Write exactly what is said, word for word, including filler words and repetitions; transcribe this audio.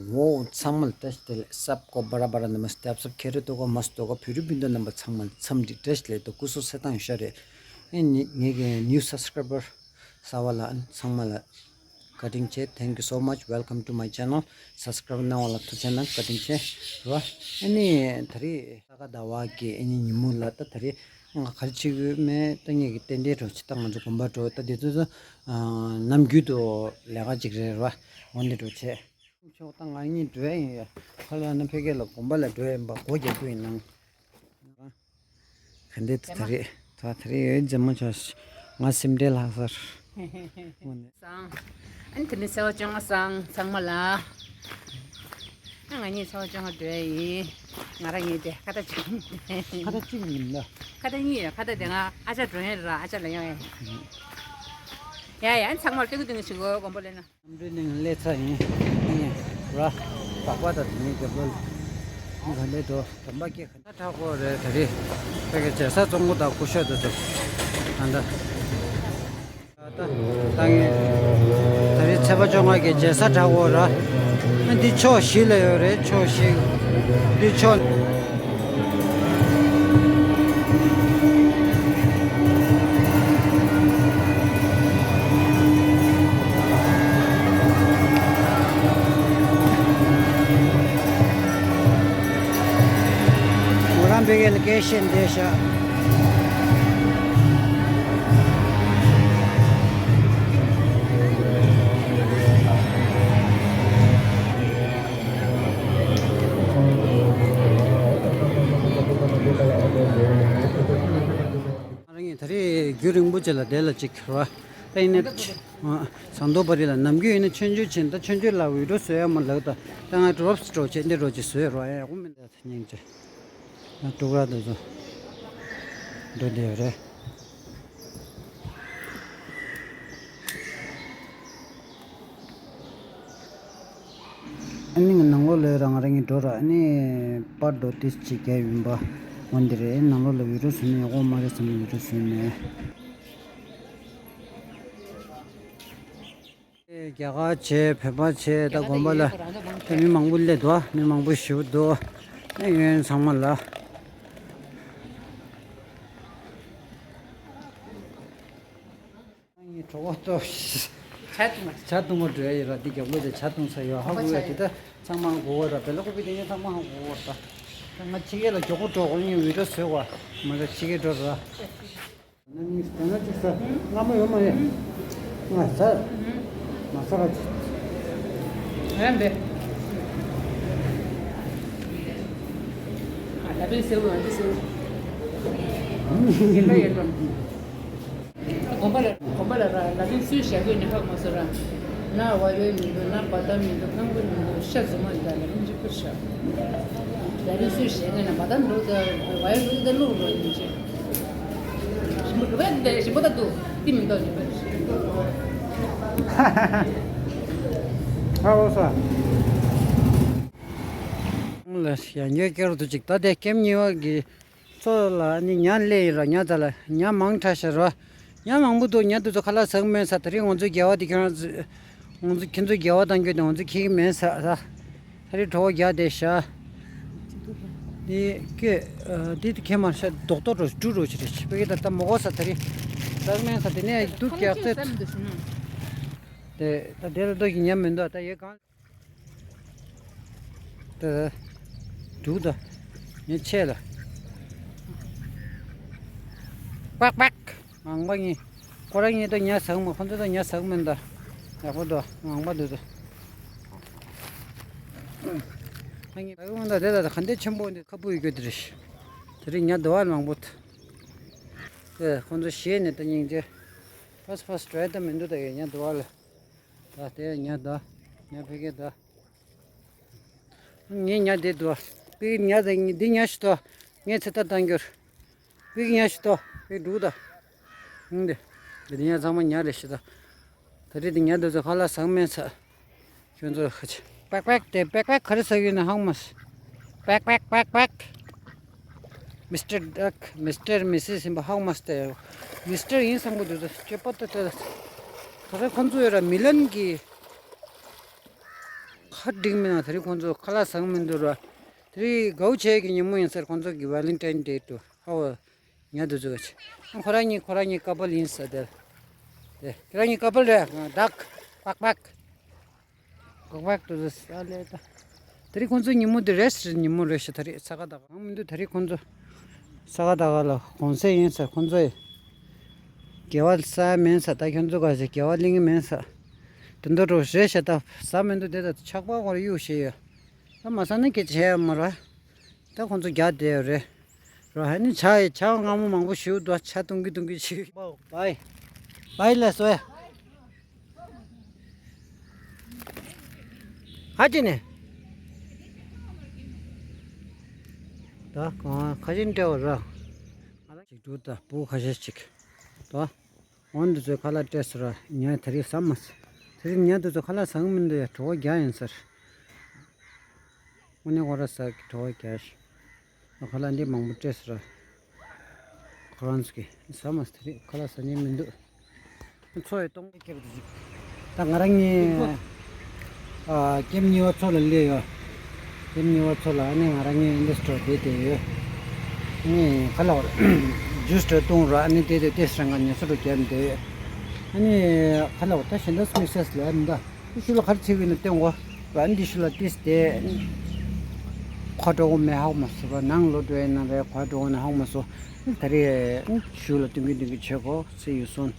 ངོ་ཚང་མ་ལ་བཀྲ་ཤིས་བདེ་ལེགས། སབ་ཀོ་བ་ར་བ་ར་ནམ་སྟེ་ཨབ་སབ་ཁེ་རེ་ཏོ་གོ་མ་སྟོ་གོ། བོད་རིགས་སྤུན་ཟླ་རྣམ་པ་ཚང་མ་ལ་འཚམས་འདྲི་བཀྲ་ཤིས་བདེ་ལེགས། ཏོ་སྐུ་གཟུགས་གསལ་ཐང་ཤ་རེད། ཨེ་ནི་ངེད་ཀྱི་ནིའུ་སབ་སི་ཀ་རའི་བར་གསར་བ་ལ་ཚང་མ་ལ་བཀའ་དྲིན་ཆེ། Thank you so much, welcome to my channel. སབ་སི་ཀ་རའིབ་གནང་བ་ལ་ཐུགས་རྗེ་གནང་། བཀའ་དྲིན་ཆེ་ར། ཨེ་ནི་ད་རེས་ས་ག་ཟླ་བ་གི་ཨེ་ནི་ཉིན་མོ་ལ་ད་ད་རེས་ང་ག་རེ་བྱེད་ཀྱི་ཡོད་མེད་ད་ངེད་ཀྱི་ཏན་ཏན་འགྲོ་ཆེ། ད་ང་ཚོ་དགོན་པ་འགྲོ། ད་དེ་ཚོ་ཚོ་ནམ་རྒྱུན་དུ་ལས་ཀ་ཅིག་རེད་ར། འོན་ཏེ་འགྲོ་ཆེ། ཆོག་ད་ང་གཉིས་འགྲོ་ཡ་ཡིན་ཡ། ཁ་ལ་ན་ཕ་གི་ལ་དགོན་པ་ལ་འགྲོ་ཡ་ཡིན་པ་སྒོ་རྒྱག་རྒྱུ་ཡིན་ནང་། ག་འདྲས་ད་རེད། ད་ད་རེས་ཡོད་མཛེས་མ་ཆགས། ང་སེམས་ཁྲལ་ལྷག་ས་རེད། དངོས་གནས། སང་། ཨ་ནི་དེ་ནི་ཚེས་པ་བཅོ་ལྔ་སང་ཚང་མ་ལ། ཨ་ང་གཉིས་ཚེས་པ་བཅོ་ལྔ་འགྲོ་ཡ་ཡིན། ང་རང་གཉིས་དེ་ཁ་བརྡ་བྱེད། ཁ་བརྡ་གཅིག་ཡིན་ལ། ཁ་བརྡ་གཉིས་ཡོད། ཁ་བརྡ་དེ་ང་ཨ་ཅག་འགྲོ་ཡ་ར། ཨ་ཅག་ལ་ཡོང་ཡ་ཡིན། ཡ་ཡ། ཨ་ནི་ཚང་མར་སྟོན་གི་སྟོན་གི་བྱེད་དགོས། དགོན་པ་ལས་ན། གནམ་གྲུའི་སྟེང་སླེབས་ཚར་ཡིན། ཨེ་ར། སྦག་སྦག་དང་དེ་ནས་རྒྱབ་ལོགས་ལ་མི་ག་འདྲས་འགྲོ། དམ་པ་སྐད་ག་འདྲ་གྲགས་གོ་རེད། ད་རེས་ཕ་གི་མཇལ་ས་གཙོ་བོ་དང་སྐུ་ཞབས་དེ་ཚོ་ད་ལྟ་ད་ད་ངས་ད་རེས་ཚེས་པ་བཅོ་ལྔ་གི་མཇལ་ས་གྲགས་གོ་ར། ཨ་འདི་ཕྱོགས་བཞི་ལ་ཡོད་རེད། ཕྱོགས་བཞི། འདི་ཕྱོགས། ང་རང་བོད་སྐད་ལ་སྐད་བཤད་བསྡད་ཤག་ང་རང་གིས་ད་རེས་རྒྱུན་རིང་པོ་ཅིག་ལ་བསྡད་ལ་ཅིག་ར། ད་ཡིན་ནའི་ཨ་ཟངས་མདོག་དཔལ་རི་ལ་ནམ་རྒྱུན་ཡིན་ན་མཆོད་མཇལ་ཕྱིན། ད་མཆོད་མཇལ་ལ་བི་ཌིའོ་བཟོ་ཡ་མ་ལགས། ད་ད་ང་ཌོབ་སི་འགྲོ་བྱས་འདི་འགྲོ་ཅིག་བཟོས་རོགས། ཡ་ཡག་པོ་མི་འདུག་སྙིང་རྗེ། ང་ཕྲུ་གུ་དེ་ཚོ་འགྲོ་བསྡད་ཡོད་རེད། ཨ་ནི་ང་ནང་ལོགས་ལ་རང་རང་གི་འགྲོ་ར། ཨ་ནི་པར་རྡོ་ཏིས་ཅིག་རྒྱག་ཡིན་པ་འོ་འདི་རེད། ནང་ལོགས་ལ་བི་ཌིའོ་བཟོས་ན་ཡག་པོ་མ་རེད་བསམ་ནས་བི་ཌིའོ་བཟོས་མེད། རྒྱ་གར་བྱས། བོད་པ་བྱས། ད་དགོན་པ་ལ་ད་མི་མང་པོ་སླེབས་འདུག་མི་མང་པོ་ཞེ་པོ་འདུག་ཨེ་ཡོན་ཚང་མ་ལ། ངའི་གྲོགས་པོ་ཏོ། ཇ་བཏུང་བ། ཇ་བཏུང་བ་འགྲོ་ཡ་ཡོད་ར། འདི་རྒྱབ་ལོགས་དེ་ཇ་བཏུང་ས་ཡོད། ཧ་གོ་ཡ། དེ་ད་ཚང་མ་གོ་བ་ར། བེ་ལ་ཀོ་པི་དེ་ཉིད་ཚང་མ་ཧ་གོ་བ་ར། ད་ང་ཕྱི་རྒྱལ་ལ་མགྱོགས་པོ་འགྲོ་དགོས། ངས་བི་ཌིའོ་བཟོས་པ་མ་རེད། ཕྱི་རྒྱལ་འགྲོ་ར། ན་ནིང་ཟ་ན་ཅིག་ཟ། སྔ་མོ་ཡོད་མ་རེད། ང་ཟ། མ་ཟ་བ་ཅིག་ཨ་འདི། ཨ་ལ་པའི་སེའུ་ཨ་འདི་སེའུ། ཡིན་པ་ཡིན་པ། དགོན་པ་ལ་དགོན་པ་ལ་ར་ལ་ཕན་སུས་བཞག་གི་ནི་ཧ་མ་སོ་ར། ན་བ་ཡོད་མི་འདུག་ན་བ་དམ་མི་འདུག་ཁང་པ་མི་འདུག་ཤ་རྫུན་མ་འདུག་ལ་ཕན་ཅིག་པུར་ཤ། ལ་ཕན་སུས་བཞག་གི་ན་བ་དམ་འདུག་ད་བ་ཡོད་འདུག་ད་ལུག་རོ་ཡིན་ཅིག་ཞིམ་པོ་འདུག་པས་འདི་ཞིམ་པོ་ད་འདུག་དེ་མི་འདུག་ཞིམ་པོ། ཧ་ལོ་ས། ལ་ཡང་ཉོས་སྐྱེལ་དུ་ཅིག་ད་དེ་ཀེམ་ཉེ་བ་གི་ཚོ་ལ་ནི་ཉ་སླེབས་ཡིན་ར། ཉ་ད་ལ་ཉ་མང་དྲགས་ཤག་ར། ཉ་མང་པོ་འདུག་ཉ་དེ་ཚོ་ཁ་ལག་ཟ་གི་མེད་ས། ད་རེས་ང་ཚོའི་སྒལ་བ་དེ་ཁྱེད་རང་ཚོ་ང་ཚོ་ཁྱེད་ཚོའི་སྒལ་བ་བཏང་རྒྱུ་དེ་ང་ཚོ་ཁྱེར་གི་མེད་ས། ད་རེས་གྲོད་ཁོག་རྒྱགས་བསྡད་ཤག་འདི་ཀེ་འདི་དེ་ཁྱེད་མར་ཤ་རྡོག་རྡོག་འགྲོ་འགྲོ་འགྲོ་ཅི་རེད། ཕ་གི་ད་ལྟ་མོ་གོ་ས། ད་རེས་ཟ་གི་མེད་ས། དེ་ནས་སྡུག་རྒྱགས་ཚད་དེ་ད་དེ་ལ་ལྟོས་ཤིག་ཉ་མི་འདུག་ད་ཡོད་གང་། ད་འདུག་ད་ངས་ཆད་ལ། པག་པག་ངང་པ་ངས་ཁོ་རང་ངས་ད་ཉ་ཟ་གི་མ། ཁོ་ཚོ་ད་ཉ་ཟ་གི་མིན་ད། ཡག་པོ་འདུག་ངང་པ་འདུག་ད། ང་ངས་ད་གི་མ་ད་དེ་ད་ག་འདྲས་ཆེན་པོ་འདི་ཁ་སྤུ་ཡོད་རྒྱུ་དེ་རེད། དེ་རིང་ཉ་འདི་བ་མང་པོ་ད། དེ་ཁོ་ཚོ་ཞེད་ནས་ད་སྙིང་རྗེ། ཕ་སི་ཕ་སི་འགྲོ་ཡ་ད་མི་འདུག་ད་ཡོད་ཉ་འདི་བ་ལ། ད་དེ་ཉ་ད། ཉ་ཕ་གི་ད། ངའི་ཉ་དེ་འདུག་ཕ་གི་ཉ་དེ་འདི་ཉ་ཞིག་ཏོ། ངས་ཚེ་ཐར་བཏང་རྒྱུར། ཕ་གི་ཉ་ཞིག་ཏོ། ཕ་གི་འདུག་ད། ཧུང་དེ། འདི་ཉ་ཚང་མ་ཉ་རེད་ཤི་ད། ད་རེས་འདི་ཉ་དེ་ཚོ་ཁ་ལག་ཟ་གི་མེད་ས། ཁྱོད་ཚོ་ཁ་ཆེ། པེག་པེག་དེ་པེག་པེག་ག་རེ་ཟ་གི་ཡོད་ན་ཧང་མ་སི། པེག་པེག་པེག་པེག་མི་སི་ཊར་ཌག་མི་སི་ཊར་མི་སི་སི་ཡིན་པ་ཧང་མ་སི་ཏེ། མི་སི་ཊར་ཡིན་བསམ་གི་འདུག་ད་སྐྱོ་པོ་ད་ད། ད་ད་ཁོང་ཚོ་ཡོད་ར་མི་ལན་གི། ཁ་ ཁ་འགྲིག་མིན་ན་དེ་རིང་ཁོང་ཚོ་ཁ་ལག་ཟ་གི་མི་འདུག་ར། དེ་རིང་དགའ་བོ་བྱེད་ཀྱི་ཉིན་མོ་ཡིན་ཟེར། ཁོང་ཚོ་གི་Valentine Day དུ་ཧ་བ་ཉལ་དུ་འཛུལ་བ་བྱེད། ཁོ་རང་གཉིས་ཁོ་རང་གཉིས་ཀ་པལ་ཡིན་ཟེར། དེ་དེ་ཁྱེད་རང་གཉིས་ཀ་པལ་རེད། ཌག་པག་པག་པག་པག་ཏུ་ཟ་ལེ་ད། དེ་རིང་ཁོང་ཚོ་ཉིན་མོ་དེ་རེ་སི་ཊི་ཉིན་མོ་རེད་ཤག་དེ་རིང་ས་ག་ཟླ་བ་གང་མི་འདུག་དེ་རིང་ཁོང་ཚོ་ས་ག་ཟླ་བ་ལ་གུང་སེང་ཡིན་ཟེར། ཁོང་ཚོ་ཡི་དགེ་བ་ཟ་མིན་ཟེར། ད་ཁྱོད་ཚོ་ག་ཟེ་དགེ་བ་ལེན་གི་མིན་ཟེར། དེ་འདྲ་རོ་རེད་ཤག་ད་ཟ་མི་འདུག་དེ་ད་ཆག་པ་གོར་གཡུག་བྱས་ཡོད། ད་མ་ཟ་ན་སྐད་ཆ་བཤད་ཡ་མ་རེད། ད་ཁོང་ཚོ་རྒྱག་བསྡད་ཡོད་རེད། རོ་ཧ་ནི་ཇ་ཇ་མངར་མོ་མང་པོ་ཞིག་འདུག་ཇ་བཏུང་གི་བཏུང་གི་ཅིག་བའི་བའི་ལ་སོ་ཡ། ཧ་ཅི་ནས། ད་གང་ཁ་ཆེན་སྤྲད་བ་ར། ང་ལ་ཅིག་འགྲོ་ད་བུ་ཁ་ཤས་ཅིག་ད་འོན་འདི་ཚོའི་ཁ་ལག་སྤྲད་སོ་ར། ཉལ་དེ་རིང་ཟ་མ་ཟ། དེ་རིང་ཉལ་འདི་ཚོ་ཁ་ལག་ཟ་གི་མི་འདུག་ཡ། གྲོད་ཁོག་རྒྱགས་ཡིན་ཟེར། དངོས་གནས་ཁོ་ར་ཟ་གི་གྲོད་ཁོག་རྒྱགས་ཤག་ཁ་ལག་འདི་མང་པོ་སྤྲད་སོ་ར། ཁོ་རང་ཚོ་གིས་ཟ་མ་ཟ། དེ་རིང་ཁ་ལག་ཟ་ཉན་མི་འདུག་མཚོ་ཡི་སྟོང་ཁེབས་ཏེ་ཅིག་ད་ང་རང་གཉིས་ཨ་ཀེམ་གཉིས་པ་མཚོ་ལ་སླེབས་ཡོད། ཀེམ་གཉིས་པ་མཚོ་ལ་ཨ་ནི་ང་རང་གཉིས་འདི་སྤྲོ་བསྡད་དེ་ཡོད། ཨ་ནི་ཁ་ལག་ཇུས་འདྲ་བཏུང་ར། ཨ་ནི་དེ་དེ་ཏེ་སྲང་ག་ཉལ་ས་རུ་བརྒྱབ་འདུག་ཨ་ནི་ཁ་ལག་ད་གཞན་དག་དམིགས་བསལ་ལ་ཨ་ནི་ད། ཤུལ་ལ་ག་རེ་བྱེད་ཀྱི་ཡིན་ན་སྟོན་གོ། ཨ་ནི་འདི་ཤུལ་ལ་ཏིས་ཏེ། ཁ་དྲོ་གོ་མེད་ཧ་གོ་མ་སོང་ར། ནང་ལོག་འགྲོ་ཡིན་ན་རེད། ཁ་དྲོ་གོ་ནི་ཧ་གོ་མ་སོང་། ད་རེས་ཤུལ་ལ་སྟོན་གི་སྟོན་གི་བྱེད་གོ། See you soon།